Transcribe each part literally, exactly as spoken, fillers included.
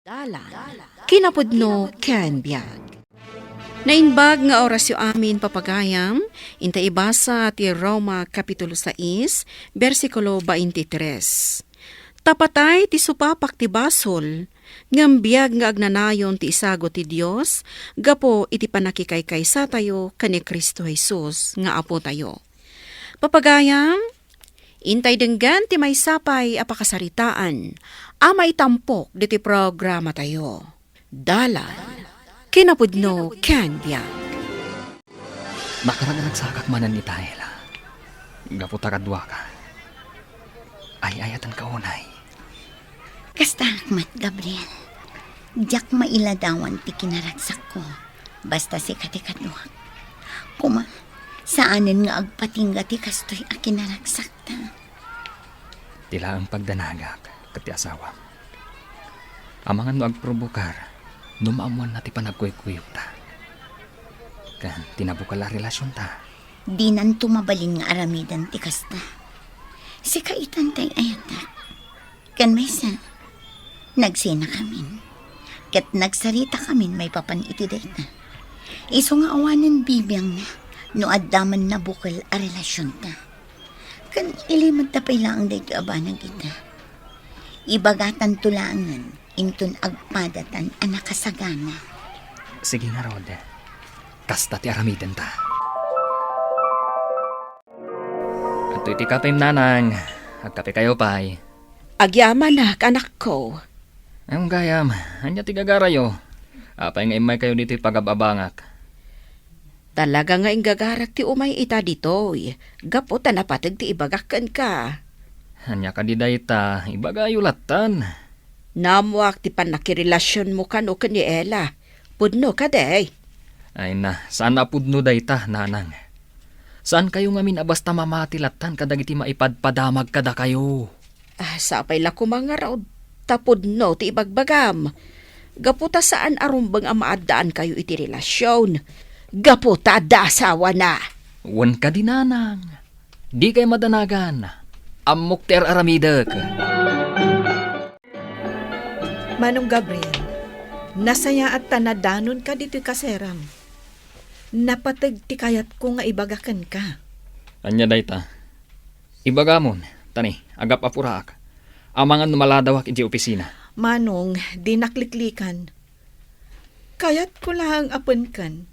Dalan, kinapudno ken biag. Naimbag nga orasyo amin, papagayam, inta ibasa ti Roma Kapitulo sais, bersikulo twenty-three. Ta patay ti supapak ti basol, ngem biag nga agnanayon ti isagut ti Dios gapu iti pannakikaysatayo ken ni Cristo Jesus nga Apotayo. Papagayam, intay denggen ti maysa pay a pakasaritaan a maitampok ditoy programatayo. Dalan, kinapudno ken biag. Nakarag-ragsakak manen ita, Ela. Gapu ta kaduaka. Ay-ayatenka unay. Kastaak met, Gabriel. Diak mailadawan ti kinaragsakko. Basta sika ti kaduak. Koma, saanen nga agpatingga ti kastoy a kinaragsakta. Ti laeng pagdanagak ket ti asawam. Amangan no agprovokar no maammoanna ti panagkuykuyogta ken ti nabukel a relasionta. Dinanto mabalin nga aramiden ti kasta. Sika itan ti ay-ayatek. Ken maysa, nagsenakamin. Ket nagsaritakamin maipapan iti dayta. Isu nga awanen bibiangna no adda man nabukel a relasionta. Ken ilimedta pay laeng daytoy a banag ita. Ibagatanto laengen inton agpadatan a nakasagana. Sige ngarud. Kasta ti aramidenta. Adtoy ti kapem, nanang. Agkapekayo pay. Agyamanak, anakko. Ay, gayam, ania ti gagarayo? Apay nga immaykayo ditoy pagab-abangak? Talaga nga inggagarak ti umay ita ditoy, gapu ta napateg ti ibagak kenka. Ania kadi dayta, ibagayo lattan. Naammoak ti pannakirelasionmo kano ken ni Ella. Pudno kadi? Ay na, saan a pudno dayta, nanang. Saankayo ngamin a basta mamati lattan kadagiti maipadpadamag kadakayo. Ah, sapay la koma ngarud ta pudno ti ibagbagam. Gapu ta saan a rumbeng a maaddaankayo iti relasion. Gapu ta adda asawana. Wen kadi, nanang. Dikay madanagan. Ammok ti ar-aramidek. Manong Gabriel, nasayaat ta nadanonka ditoy kaseram. Napateg ti kayatko nga ibaga kenka. Ania dayta? Ibagamon, tani, agap-apuraak. Amangan no maladawak idiay opisina. Manong, dinak liklikan. Kayatko laeng a penken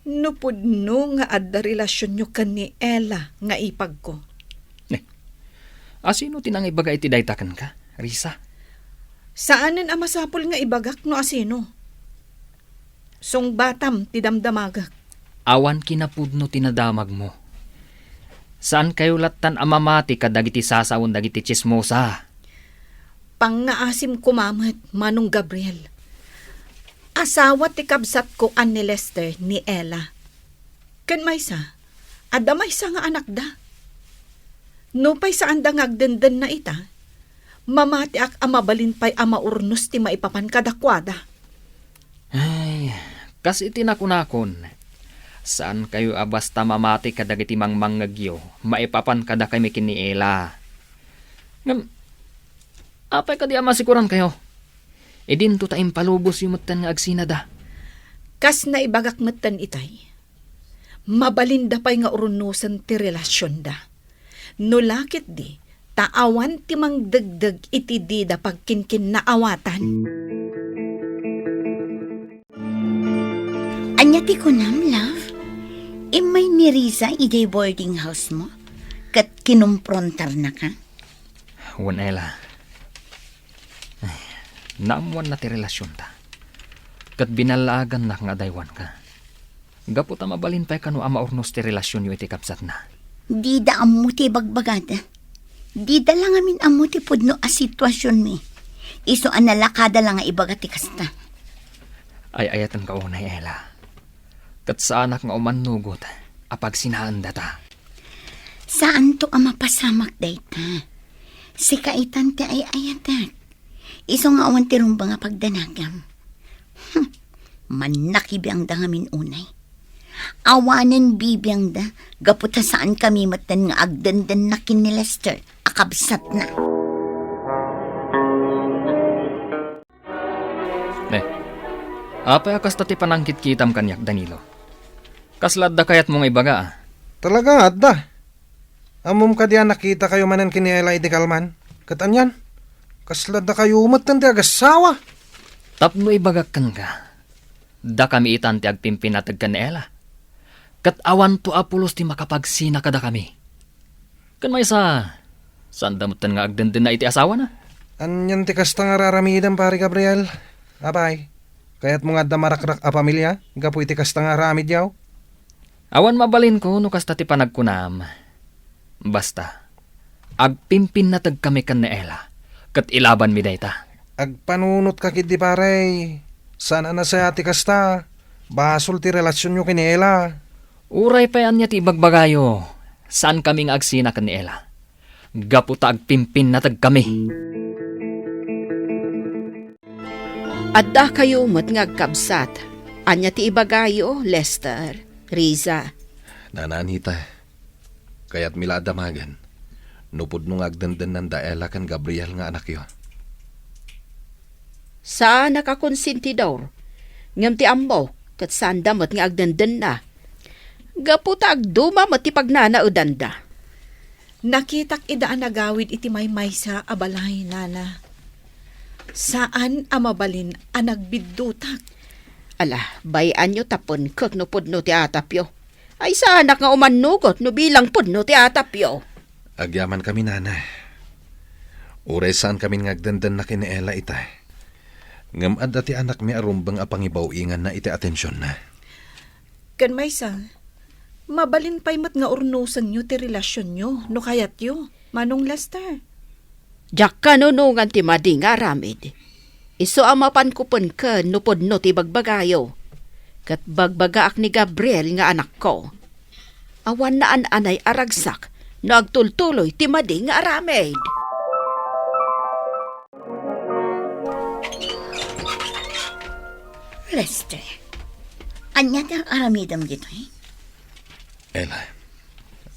no pudno nga adda relasionyo ken ni Ella nga ipagko. Ne, asino ti nangibaga iti dayta kenka, Risa? Saanen a masapul nga ibagak no asino. Sungbatam ti damdamagek. Awan kinapudno ti nadamagmo. Saankayo lattan a mamati kadagiti sasawen dagiti tsismosa. Pangngaasim koma met, Manong Gabriel. Asawa ti kabsatko a ni Lester ni Ella. Ken maysa, adda maysa nga anakda. Nupay saanda nga agdendenna ita, mamatiak a mabalin pay a maurnos ti maipapan kadakuada. Ay, kas iti nakunakon, saankayo a basta mamati kadagiti mangmangngegyo maipapan kadakami ken ni Ella. Ngem, apay kadi a masikurankayo? Idinto ta impalubosyo metten nga agsinada. Kas naibagak metten itay, mabalinda pay nga urnosen ti relasionda. No la ketdi, ta awan ti mangdegdeg iti dida pagkinkinnaawatan. Ania ti kunam, love? Immay ni Riza idiay boarding house mo? Ket kinumprontarnaka? Wen, Ella. Ay, naammoanna ti relasionta. Ket binallaagannak nga adaywanka. Gapu ta mabalin pay kano a maurnos ti relasionyo iti kabsatna. Dida ammo ti ibagbagada. Dida la ngamin ammo ti pudno a situasionmi. Isu a nalakada la nga ibaga ti kasta. Ay-ayatenka unay, Ella. Ket saanak nga umannugot a pagsinaendata. Saanto a mapasamak dayta. Sika itan ti ay-ayatek. Isu nga awan ti rumbeng a pagdanagam. Hmm. Mannakibiangda ngamin unay. Awanen bibiangda, gapu ta saankami metten nga agdendenna ken ni Lester a kabsatna. Apay a kasta ti panangkitkitam kaniak, Danilo? Kasla adda kayatmo nga ibaga, a? Talaga nga adda. Ammom kadi a nakitakayo manen ken ni Ella idi kalman? Ket anian? Kasla dakayo metten ti agassawa? Tapno ibagak kenka, dakami itan ti agpimpinnateg ken ni Ella. Ket awanto a pulos ti makapagsina kadakami. Ken maysa, saanda metten nga agdendenna iti asawana. Anian ti kasta nga ar-aramidem, Pare Gabriel? Apay, kayatmo nga adda marakrak a pamilia gapu iti kasta nga aramidyo? Awan mabalinko no kasta ti panagkunam. Basta, agpimpinnategkami ken ni Ella, ket ilabanmi dayta. Agpanunotka ketdi, pare. Saan a nasayaat ti kasta. Basol ti relasionyo ken ni Ella. Uray pay ania ti ibagbagayo, saankami nga agsina ken ni Ella, gapu ta agpimpinnategkami. Addakayo met nga agkabsat. Ania ti ibagayo, Lester, Riza? Nana Anita, kayatmi la a damagen no pudno nga agdendennanda Ella ken Gabriel nga anakyo. Saanak a konsentidor, ngem ti ammok, ket saanda met nga agdendenna. Gapu ta agduma met ti pagnanaedanda. Nakitak ida a nagawid iti maymaysa a balay, nana. Saan a mabalin a nagbiddutak. Ala, bay-anyo ta penkek no pudno ti atapyo. Ay, saanak nga umannugot no bilang pudno ti atapyo. Agyamankami, nana. Uray saankami nga agdendenna ken ni Ella ita, ngem adda ti anakmi a rumbeng a pangibaw-inganna iti atensionna. Ken maysa, mabalin pay met nga urnosenyo ti relasionyo no kayatyo, Manong Lester. Diak kanunongan ti madi nga aramid. Isu a mapanko penken no pudno ti bagbagayo. Ket bagbagaak ni Gabriel nga anakko. Awan naan-anay a ragsak no agtultuloy ti madi nga aramid. Lester, ania ti aramidem ditoy? Ella,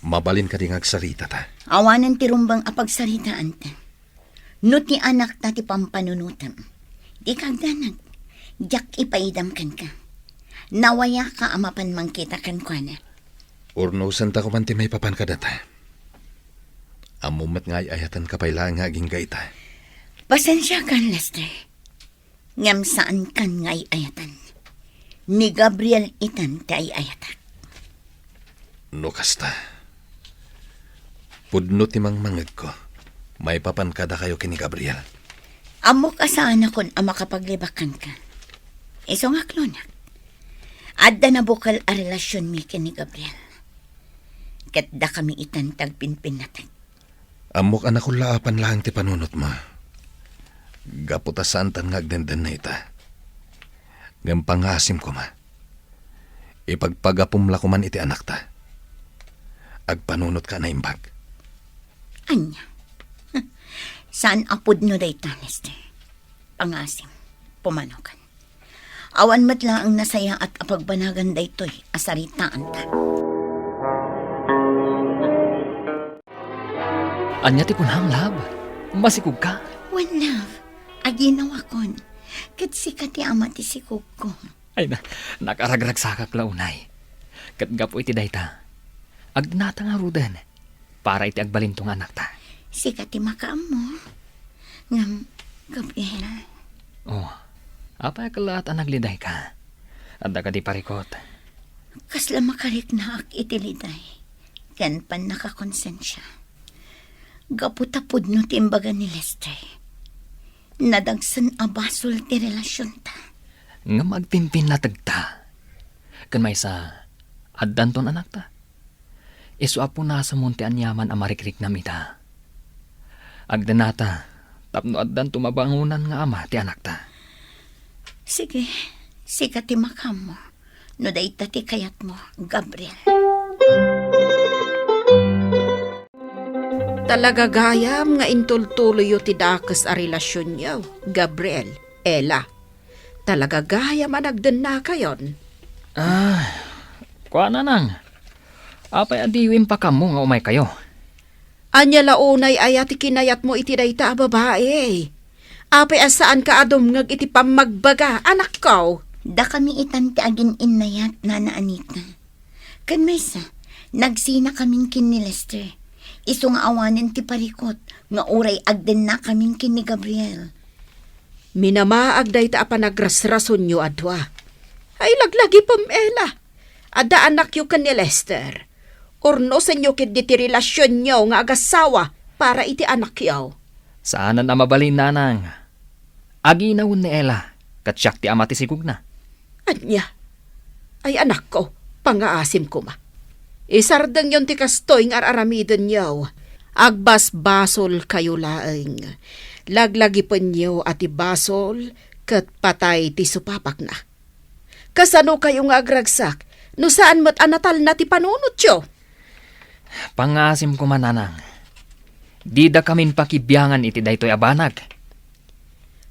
mabalin kadi nga agsarita ta? Awanen ti rumbeng a pagsaritaanta. No ti anakta ti pampanunotem, dika agdanag. Diak ipaidam kenka. Nawayaka a mapan mangkita kenkuana. Urnosenta koman ti maipapan kadata. Ammom met nga ay-ayatenka pay laeng nga agingga ita. Pasensiakan, Lester. Ngem saankan nga ay-ayaten. Ni Gabriel itan ti ay-ayatak. No kasta, pudno ti mangmangegko maipapan kadakayo ken ni Gabriel. Ammok a saanakon a makapaglibak kenka. Isu nga aklonak. Adda nabukel a relasionmi ken ni Gabriel. Ket dakami itan ti agpinpinnateg. Ammok a nakullaapan laeng ti panunotmo. Gapu ta saantan nga agdendenna ita. Ngem pangngaasim koma. Ipagpagapom la koman iti anakta. Agpanunotka a naimbag. Ania? Saan a pudno dayta, Lester. Pangngaasim, pumanokan. Awan met laeng nasayaat a pagbanagan daytoy a saritaanta. Ania ti kunam, love? Masikogka? Wen, love. Aginawakon. Ket sika ti ama ti sikogko. Ay na, nakaragragsakak la unay. Ket gapu iti dayta, agdenata ngaruden para iti agbalinto nga anakta. Sika ti makaammo. Ngem, Gabriel. Oh, apay a kellaat a naglidayka? Adda kadi parikut? Kasla makariknaak iti liday ken pannakakonsensia. Gapu ta pudno ti imbaga ni Lester. Nadagsen a basol ti relasionta. Ngem agpimpinnategta. Ken maysa, addanton anakta. Isu a punasamon ti aniaman a marikriknam ita. Agdenata tapno addanto mabangonan nga ama ti anakta. Sige, sika ti makaammo no dayta ti kayatmo, Gabriel. Talaga gayam nga intultuloyyo ti dakes a relasionyo, Gabriel, Ella. Talaga gayam a nagdennakayon. Ah, kua, nanang. Apay a diyo impakaammo nga umaykayo? Ania la unay aya ti kinayatmo iti dayta a babai? Apay a saanka a dumngeg iti pammagbaga, anakko? Dakami itan ti agin-innayat, Nana Anita. Ken maysa, nagsinakamin ken ni Lester. Isu nga awanen ti parikut nga uray agdennakamin ken ni Gabriel. Minamaag dayta a panagrasrasonyo a dua. Ay, laglagipem, Ella. Adda anakyo ken ni Lester. Urnosenyo ketdi ti relasionyo nga agasawa para iti anakyo. Saanen a mabalin, nanang. Aginawen ni Ella, ket siak ti ama ti sigugna. Ania? Ay, anakko, pangngaasim koma. Isardengyon ti kastoy nga ar-aramidenyo. Agbasbasolkayo laeng. Laglagipenyo a ti basol ket patay ti supapakna. Kasanokayo nga agragsak no saan met a natalna ti panunotyo? Pangngaasim koma, nanang. Didakamin pakibiangan iti daytoy a banag.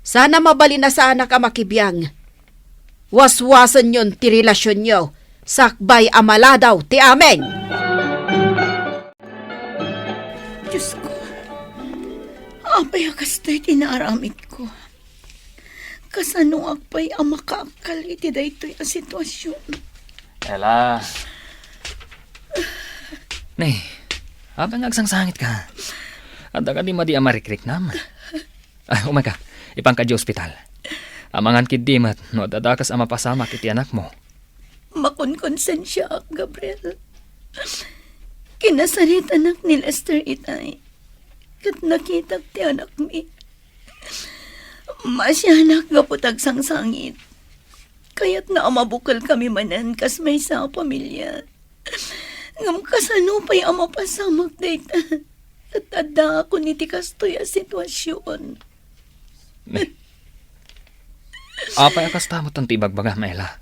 Saan a mabalin a saanak a makibiang. Waswasenyon ti relasionyo sakbay a maladaw ti amin. Diosko, apay a kastoy ti naaramidko? Kasanoak pay a makaakkal iti daytoy a situasion? Ella. Ni, apay nga agsangsangitka? Adda kadi madi a marikriknam? Ah, umay ka. Ipanka di ospital. Amangan ketdi met no adda dakes a mapasamak iti anakmo. Makonkonsensiaak, Gabriel. Kinasaritanak ni Lester itay, ket nakitak ti anakmi. Maasianak gapu ta agsangsangit. Kayatna a mabukelkami manen kas maysa a pamilia. Ngem kasano pay a mapasamak dayta ket addaakon iti kastoy a situasion? Ni, apay a kasta metten ti ibagbagam, Ella?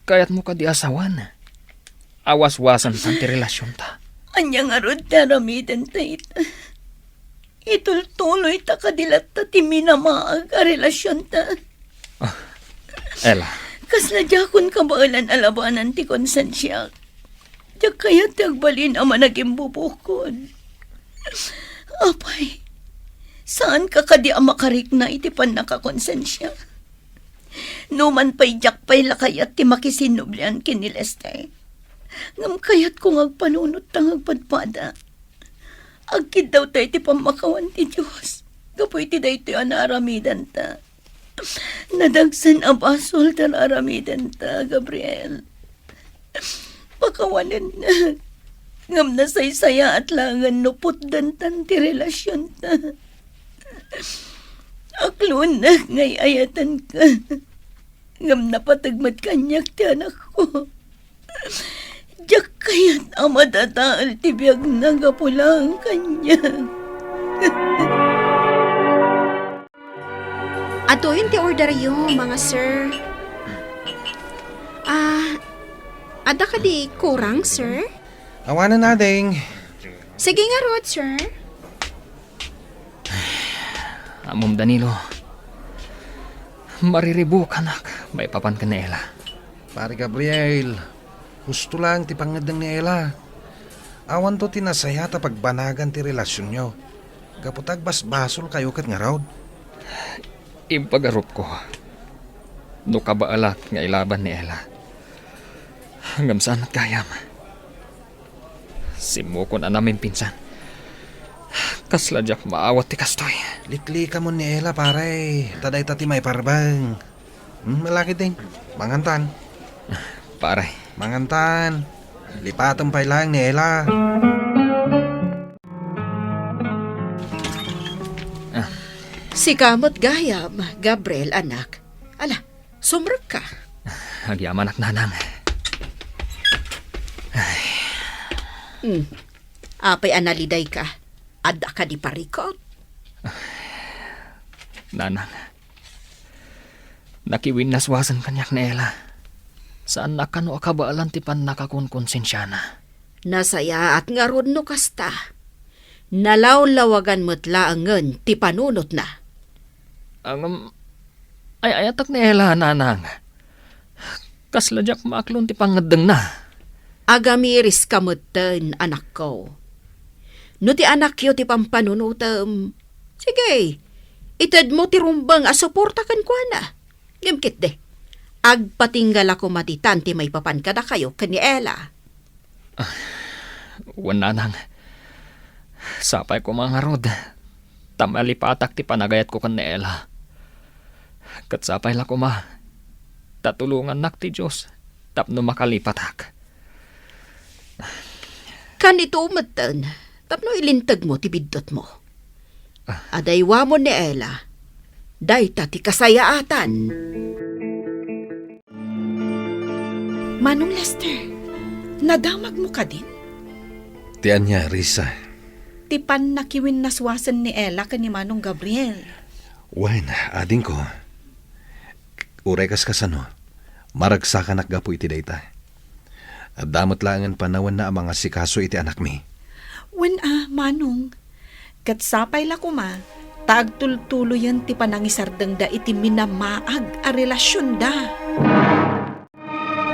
Kayatmo kadi a sawen a waswasentan ti relasionta? Ania ngarud ti aramidenta ita? Itultuloyta kadi latta ti minamaag a relasionta? Ah, Ella. Kasla diakon kabaelan a labanan ti konsensiak. Diak kayat ti agbalin a managimbubukod. Apay, saanka kadi a makarikna iti pannakakonsensia? Numan pay diak pay la kayat ti makisinnublian ken ni Lester. Ngem kayatko nga agpanunotta nga agpadpada. Agkiddawta iti pammakawan ti Dios gapu iti daytoy a naaramidanta. Nadagsen a basol ti naaramidanta, Gabriel. Pakawanennak, ngem nasaysayaat laengen no putdentan ti relasionta. Akloennak nga ay-ayatenka, ngem napateg met kaniak ti anakko. Diak kayat a madadael ti biagna gapu laeng kaniak. Adtoyen ti orderyo, mga sir. Ah, adda kadi kurang, sir? Awanen, ading. Sige ngarud, sir. Ammom, Danilo, mariribukanak maipapan ken ni Ella. Pare Gabriel, husto laeng ti pangngeddeng ni Ella. Awanto ti nasayaat a pagbanagan ti relasionyo gapu ta agbasbasolkayo ket ngarud. Impagarupko no kabaelak nga ilaban ni Ella. Ngem saan met gayam. Simmukon a namimpinsan. Kasla diak maawat ti kastoy. Liklikamon ni Ella, pare, ta dayta ti maiparbeng. Hmm, malaki din. Mangantan. Pare. Mangantan. Lipatem pay laeng ni Ella. Ah. Sika met gayam, Gabriel, anak. Ala, sumrekka. Agyamanak, nanang. Ay. Hmm. Apay a nalidayka? Adda kadi parikut? Nanang, nakiwinnaswasen kaniak ni Ella. Saannak kano a kabaelan ti pannakakonkonsensiana. Nasayaat ngarud no kasta. Nalawlawagan met laengen ti panunotna. Ngem, ay-ayatek ni Ella, nanang. Kasla diak maaklon ti pangngeddengna. Agamiriska metten, anakko. No ti anakyo ti pampanunotem, sige, itedmo ti rumbeng a suporta kenkuana. Ngem ketdi, agpatingga la koma ditan ti maipapan kadakayo ken ni Ella. Wen, nanang. Sapay koma ngarud ta malipatak ti panagayatko ken ni Ella. Ket sapay la koma ta tulongannak ti Dios tapno makalipatak. Kanito metten, tapno ilintegmo ti biddutmo. Ah. Adaywamon ni Ella, dayta ti kasayaatan. Manong Lester, nadamagmo kadin? Ti ania, Risa? Ti pannakiwinnaswasen ni Ella ken ni Manong Gabriel. Wen, adingko. Uray kas kasano, maragsakanak gapu iti dayta. Adda met laengen panawenna a mangasikaso iti anakmi. Wen a, Manong. Ket sapay la koma, ta agtultuloyen ti panangisardengda iti minamaag a relasionda.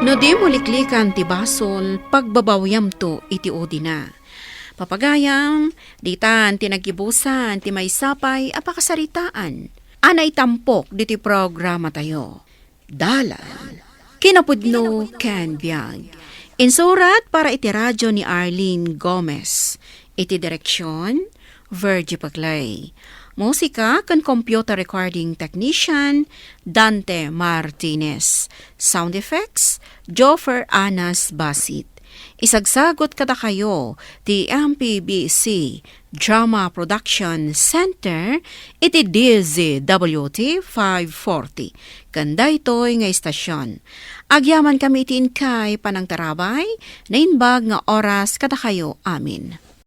No dimo liklikan ti basol, pagbabawiamto iti udina. Papagayam, ditan ti naggibusan ti maysapay a pakasaritaan a naitampok ditoy programatayo. Dalan, kinapudno ken biag. Insurat para iti radio ni Arlene Gomez. Iti direksion, Virgie Paclay. Musika ken computer recording technician, Dante Martinez. Sound effects, Joffer Anas Basit. Isagsagut kadakayo ti M P B C Drama Production Center iti D Z W T five forty. Ken daytoy nga istasion, agyamankami iti inkay panangtarabay, naimbag nga oras kadakayo amin.